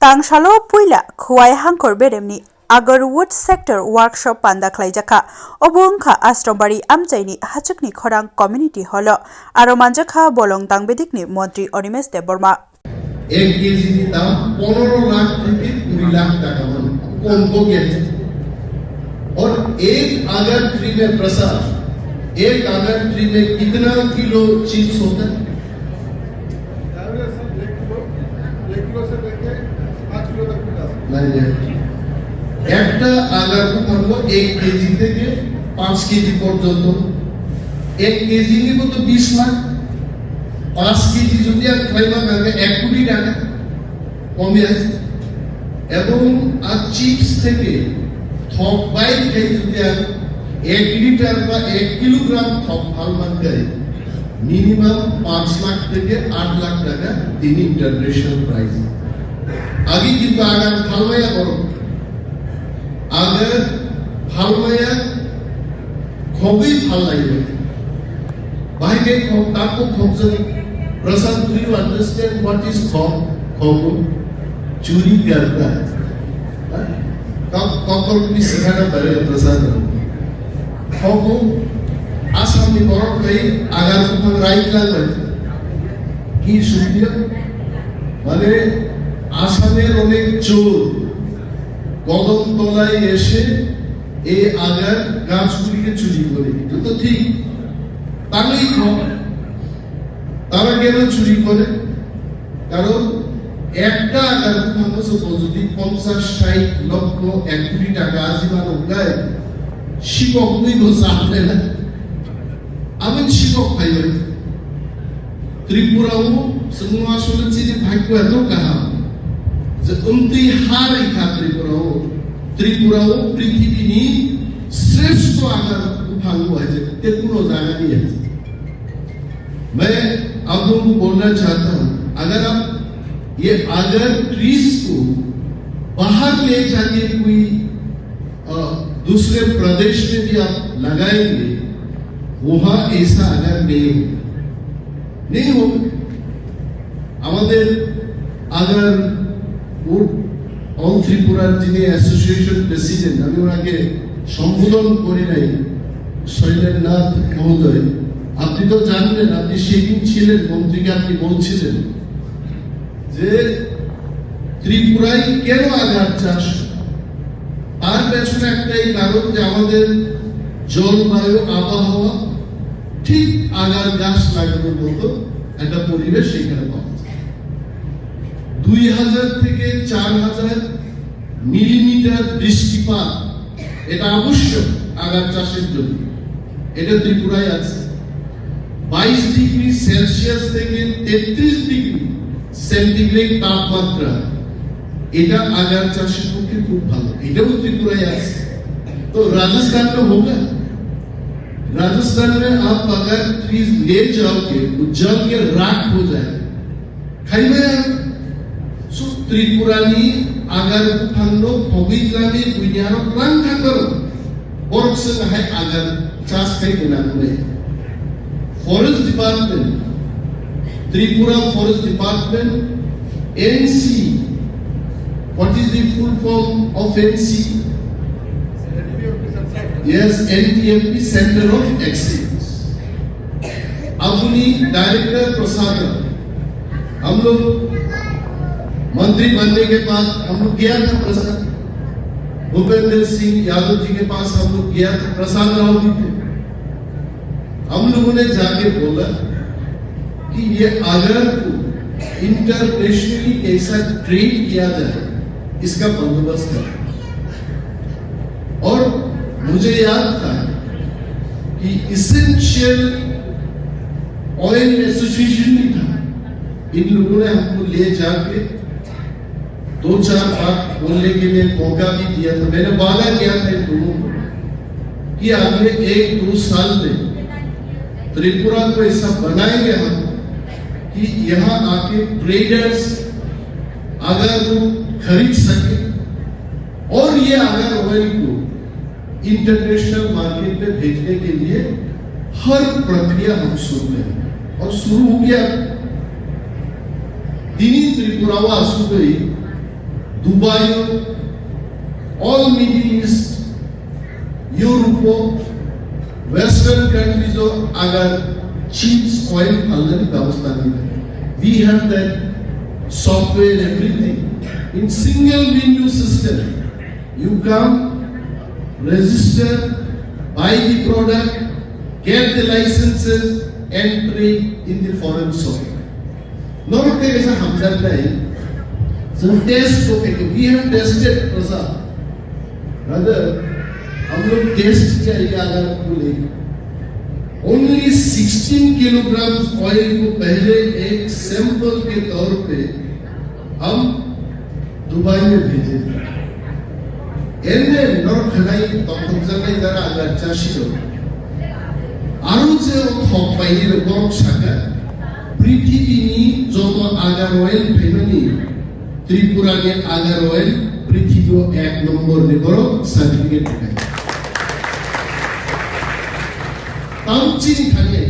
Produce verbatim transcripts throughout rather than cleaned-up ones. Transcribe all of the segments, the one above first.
Tangsalo puila Khowai Hangkhor Beremni Agarwood Sector Workshop panda khlaijakha. Obo wngkha Ashrombari amchaini Hachukni Khorang Community Hall-o. Aro manjakha Bolong Dangbedikni Montri Animesh Debbarma. এক কেজি দাম পনেরো লাখ থেকে কুড়ি লাখ টাকা মানে কম কম আছে। और एक आगर ट्री में प्रसाद, एक आगर ट्री में कितना किलो चिप्स होता है? একটা আগার কুপন এক কেজি থেকে পাঁচ কেজি পর্যন্ত। এক কেজি নিব তো বিশ লাখ, পাঁচ কেজি যদি আর খাইবা তাহলে এক কোটি টাকা কমে আছে। এবং আর চিপস থেকে থক বাইর খাই যদি আর এক লিটার বা এক কিলোগ্রাম থক ফাল মান খাই, মিনিমাম পাঁচ লাখ থেকে আট লাখ টাকা তিনি ইন্টারন্যাশনাল প্রাইস। আগে কিন্তু আগার ফালমায়া বড়, আগার ফালমায়া খুবই ফাল লাগে। Bahai khe khok, tak khok khok jani. Prasad, do you understand what is khok? Khok? Churi karta. Kok kok kok ni sekhana bare Prasad. Khok Assam ni borok kai agar buphang right lang bai. Ki sumya? Mane Assam er onek chor kodom tolai ese ei agar gach gurike churi kore. Eto to thik. Tangwi khok. তারা কেন চুরি করে? কারণ একটা agar Fanon সে যদি পঞ্চাশ ষাট লক্ষ এক কোটি টাকা আজিবা লোকায় শিবক দুই বছর আসবে না। আমি শিবক খাই হই ত্রিপুরাও সুমুয়া শুনেছি যে ভাগ্য এত কাহা যে উন্তি হার ইখা ত্রিপুরাও ত্রিপুরাও পৃথিবীনি শ্রেষ্ঠ আগার ফানো আছে তে কোনো জায়গা নিয়ে আছে। मैं आप लोगों को बोलना चाहता हूं, अगर आप ये अगर ट्रीज को बाहर ले जाके कोई अ, दूसरे प्रदेश में भी आप लगाएंगे, वहां ऐसा अगर नहीं होगा, नहीं होगा। আমাদের আগার অল ত্রিপুরার যিনি অ্যাসোসিয়েশন প্রেসিডেন্ট, আমি ওনাকে সম্বোধন করি নাই, শৈলেন্দ্রনাথ মহোদয়, আপনি তো জানলেন, আপনি সেদিন ছিলেন, মন্ত্রীকে আপনি বলছিলেন যে ত্রিপুরায় কেন আগার চাষ, তার পেছনে একটাই কারণ যে আমাদের জলবায়ু, আবহাওয়া ঠিক আগার গাছ লাগানোর মতো একটা পরিবেশ সেখানে পাওয়া যায়। দুই হাজার থেকে চার হাজার মিলিমিটার বৃষ্টিপাত, এটা আবশ্যক আগার চাষের জন্য। এটা ত্রিপুরায় আছে। বাইশ ডিগ্রি সেলসিয়াস থেকে তেত্রিশ ডিগ্রি সেন্টিগ্রেড তাপমাত্রা, এটা আগার চাষের পক্ষে খুব ভালো। এটাও ত্রিপুরায় আছে। তো রাজস্থান में होगा? राजस्थान में आप अगर ट्रीज ले जाओगे, वो जल के राख हो जाएगा। Khaimaya, so Tripura ni agar buphang no khogwi twlangwi buini aro twlang thang karo. Borok swng hai agar chas khai gwnang wngnai. Forest Department, Tripura Forest Department, N C, what is the full form of N C? Yes, N T F P Center of Excellence. अपनी डायरेक्टर प्रसाद, हम लोग मंत्री बनने के बाद हम लोग गया था प्रसाद, भूपेंद्र सिंह यादव जी के पास हम लोग गया था, प्रसाद राव भी थे। हम लोगों ने जाके बोला कि ये अगर को इंटरनेशनली कैसा ट्रेड किया जाए, इसका बंदोबस्त करें। और मुझे याद था कि इसेंशियल ऑयल एसोसिएशन भी था, इन लोगों ने हमको ले जाके दो चार बात बोलने के लिए मौका भी दिया था। मैंने वादा किया था इन लोगों को कि अगले एक दो साल में त्रिपुरा को ऐसा बनाएंगे हम कि यहाँ आके ट्रेडर्स अगर वो खरीद सके और ये अगर ऑयल को इंटरनेशनल मार्केट में भेजने के लिए हर प्रक्रिया हम शुरू करेंगे और शुरू हो गया। Tini Tripura o asugwi Dubai, all Middle East, Europe, Western countries o agar chips oil phalnani byabostha nai. We have that software, everything. In single menu system, you come, register, buy the product, get the licenses, and trade in the foreign shop. Norok tei kaisa hamjaknai, chwng test ko khe, we have tested, prasad. Brother, हम लोग टेस्ट किया ये अगर बोले, only sixteen kilograms oil को पहले एक सैंपल के तौर पे हम दुबई में भेजे थे। Ene norok khanai tongthokjaknai jara agar chasi rok. Aro je o thok paini rok borok saka, prithibini joto agar oil phaimani Tripura ni agar oil prithibi o ek nombor ni borok certificate rwkha. Tamo chini thani,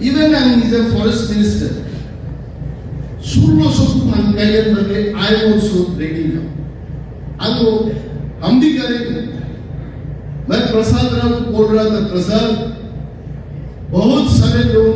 even ang nija forest minister, sullo so buphang kaiya bagwi I also ready now. Ang hamdi gare, मैं प्रसाद राव को बोल रहा था, प्रसाद, बहुत सारे लोग